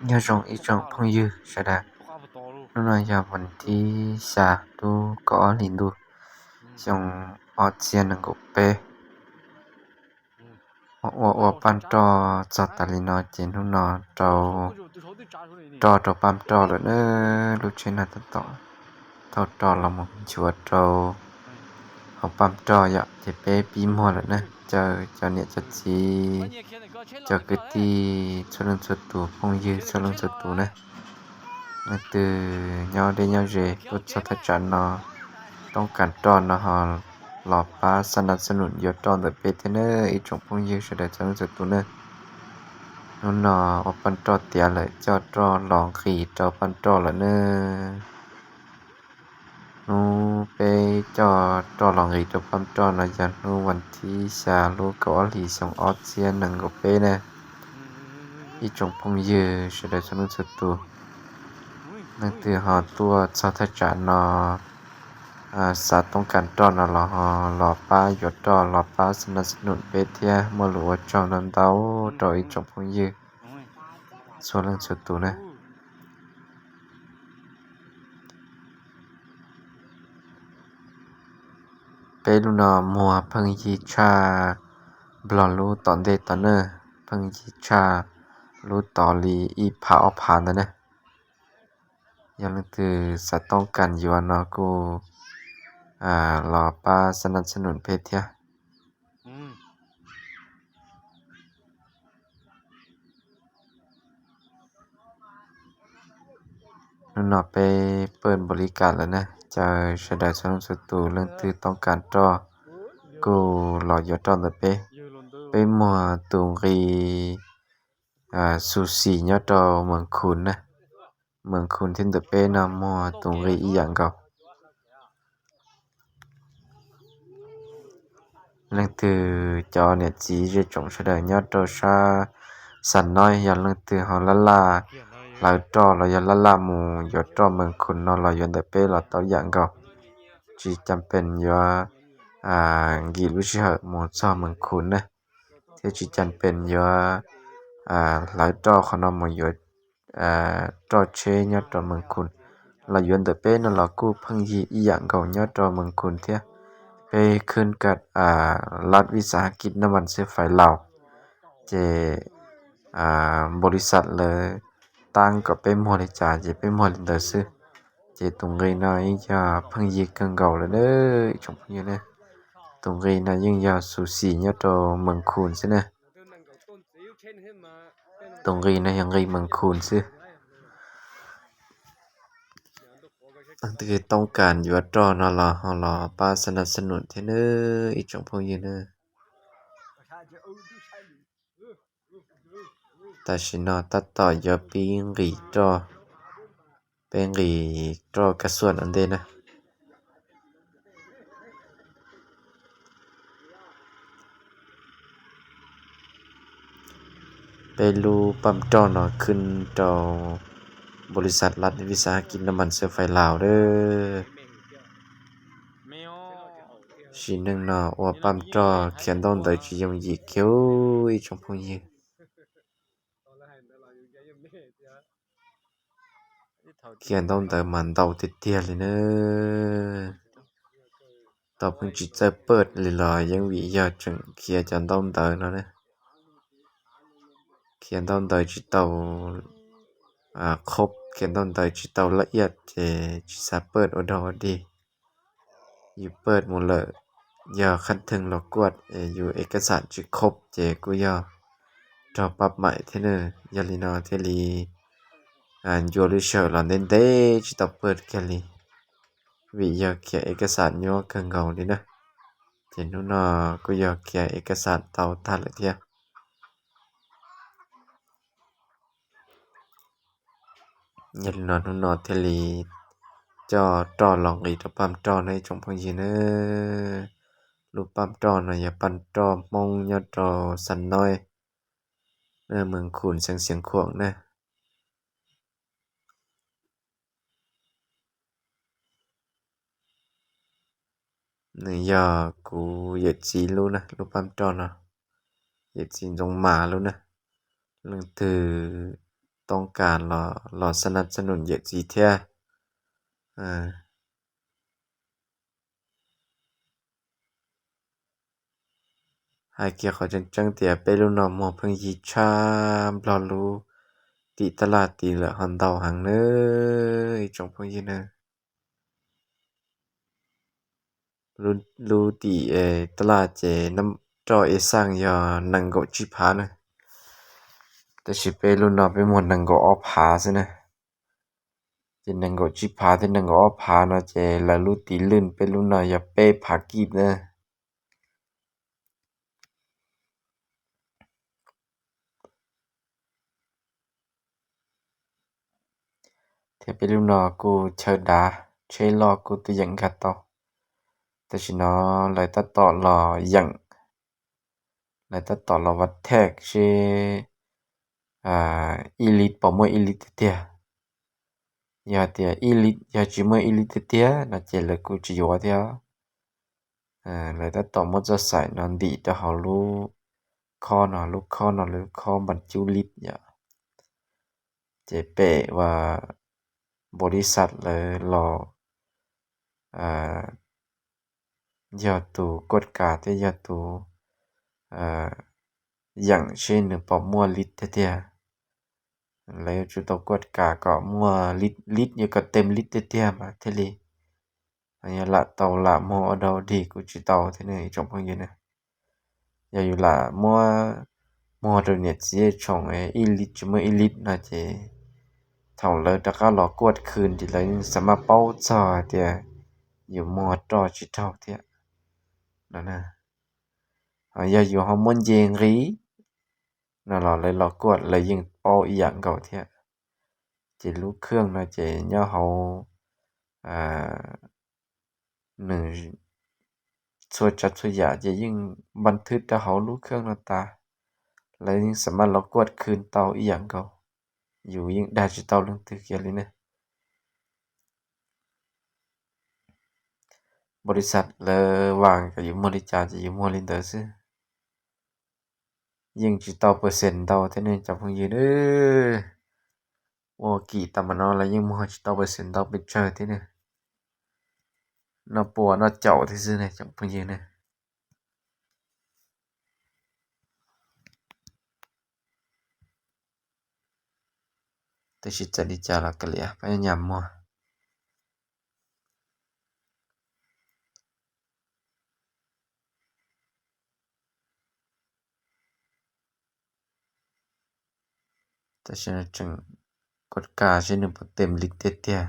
Nyob zoo ib tsoom phooj ywg sawv daws, hnub no yog vas thib xya lub kaum ob hlis ntuj xyoo ob txhiab nees nkaum peb. Ua ua paj roj txog tas li no ces hnub no rau roj rau paj roj lawm na. Lub tsheb no tab tom thauj roj los mus nchuav rau hauv paj roj yom, ces peb pib muag lawm na. Caw cov niam cov txiv, cov kwv tij txhua leej txhua tus, phooj ywg txhua leej txhua tus na, leej twg nyob deb nyob ze tuaj txog thaj tsam no toob kas roj no ho los pab xa nas xa num yuav roj ntawm peb thiab na, ib tsoom phooj ywg sawv daws txhua leej txhua tus na. Hnub no ua paj roj tiav lawm, coj roj los nqis rau paj roj lawm na. Hnub peb coj roj los nqis rau paj roj no yog hnub vas thib xya lub kaum ob hlis xyoo ob txhiab nees nkaum peb na. Ib tsoom phooj ywg sawv daws txhua leej txhua tus, leej twg ho tuaj txog thaj tsam no xav toob kas roj no los ho los pab yuav roj, los pab xa nas xa num peb thiab. Muaj lus ua tsaug ntau ntau rau ib tsoom phooj ywg txhua leej txhua tus na. Peb lub no muag pheej yig tshaj Nplog lub tom ntej tod na, pheej yig tshaj lub tod li ib phav ob phav ntawd na. Yog leej twg xav toob kas yuav no kuj los pab xa nas xa num peb thiab. Hnub no peb pawj npaum li cas lawm na, caw sawv daws txhua leej txhua tus, leej twg toob kas roj kuj los yuav roj ntawm peb. Peb muag tus nqi xu xis nyob rau Mees Khun na. Mees Khun thiab ntawm peb no muag tus nqi ib yam nkaus. Leej twg cov niam txiv zej tsoom sawv daws nyob rau sab Xas Noib, yog leej twg ho laj laj hlawv roj los yog laj laj mus yuav roj Mees Khun no los yuav ntawm peb los tau yam nkaus. Tsis cas pes yuav nkim lub sij hawm mus txog Mees Khun na, thiab tsis cas pes yuav hlawv roj qhov no mus yuav roj tsheb nyob rau Mees Khun, los yuav ntawm peb no los kuj pheej yig ib yam nkaus nyob rau Mees Khun thiab. Peb khwb kas lab vij xav hab kij naj mas xwb fais laus, ces npaum li xav lawv tab kom peb muag li cas ces peb muag li ntawd xwb. Ces tus nqi no yeej yog pheej yig kawg nkaus lawm na ib tsoom phooj ywg na. Tus nqi no yeej yog xu xis nyob rau Mees Khun xwb na. Tus nqi no yog nqi Mees Khun xwb. Leej twg toob kas yuav roj no los ho los pab xa nas xa num thiab na ib tsoom phooj ywg na. Tam sim no tab tom yuav pib nqis roj, peb nqis roj kaj xuaj ua ntej na. Peb lub paj roj no khwb rau npaum li xav lab vij xav hab kij naj mas xwb fais laus lawm. Sim neej no ua paj roj khiav ntaub ntawv tsis yooj yim kiag ib tsoom phooj ywg. Khiav ntaub ntawv mas ntau tiag tiag li na. Tau pheej tsis txawj paj li los yeej vim yog tseem khiav cov ntaub ntawv no na. Khiav ntaub ntawv tsis tau khob, khiav ntaub ntawv tsis tau laj iaj ces tsis xav paj ua dog ua dig. Yus paj mus lawm, yog khab theej los kuaj, yus ev kaj xas tsis khob ces kuj yog raug pab maim thiab na. Yog li no thiaj li ncua lub sij hawm los ntev ntev tsis tau paj kiag li, vim yog khiav ev kaj xas nyuaj kawg nkaus li na. Ces hnub no kuj yog khiav ev kaj xas tau tag lawm thiab. Yog li no hnub no thiaj li coj roj los nqis rau paj roj na ib tsoom phooj ywg na. Lub paj roj no yog paj roj Hmoob nyob rau Xas Noib, Mees Khun xeev Xiav Khuam na. Nws yog kuv yawm txiv lub na, lub paj roj no, yawm txiv Ntxoov Mas lub na. Leej twg toob kas los, los xa nab txaj num yawm txiv thiab. Hais kiag qhov tseeb tseeb tias peb lub no muag pheej yig tshaj Nplog lub tim taj laj tid lawm ho ntau heev nawb ib tsoom phooj ywg na. Lub tim taj laj ces roj ib xaj yog nees nkaum tsib phav na, tab sis peb lub no peb muag nees nkaum ob phav xwb na. Ces nees nkaum tsib phav thiab nees nkaum ob phav no ces lawv lub tim lwj peb lub no yog peb phav kij na. Thiab peb lub no kuj chaw dav, tsheb loj kuj twb yeem nkag tau. Tam sim no lawv tab tom los yeem, lawv tab tom los vaj thej seb ib lis pom muaj ib lis tiag tiag. Yog tias ib lis, yog tsis muaj ib lis tiag tiag no ces lawv kuj tsis yuav thiab. Lawv tab tom muab txoj xaim no ntim rau hauv lub khob no, lub khob no lub khob npas cub lis yom. Ces pem uas npaum li xav lawv los yog tus kuaj kas thiab yog tus yeem seb nws pom muaj lis tiag tiag. Lawv yuav tsum tau kuaj kas kom muaj lis, lis yuav kom tes lis tiag tiag mas thiaj li. Yog lam tau lam muag ua dau dig kuj tsis tau thiab ne ib tsoom phooj ywg na. Yog yus lam muab muag rau niam txiv tshoom ib lis tsis muaj ib lis no ces thaum lawv rov qab los kuaj khw ces lawv yeej xa maj paub txog hais tias yus muag roj tsis raug thiab no. Yog yus ho muab nce nqis no los lawv los kuaj lawv yeej paub ib yam nkaus thiab. Ces lub khaj no ces nyob hauv nws txhua tsav txhua yam ces yeej npa thwb rau hauv lub khaj no tas, lawv yeej xa maj los kuaj khw tau ib yam nkaus, yus yeej dag tsis tau leej twg kiag li ne. Npaum li xav lawv vas kom yus muag li cas ces yus muag li ntawd xwb. Yeej tsis tau percent ntau thiab ne cov phooj ywg. Ua kim tas mas no los yeej muag tsis tau percent ntau pes tsawg thiab ne. Noj puas noj caum thiab xwb ne cov phooj ywg ne. Tab sis txawm li cas los kav liam pab nyam muag. Tam sim no tseem kuaj kas seb nws puas tes lis tiag tiag.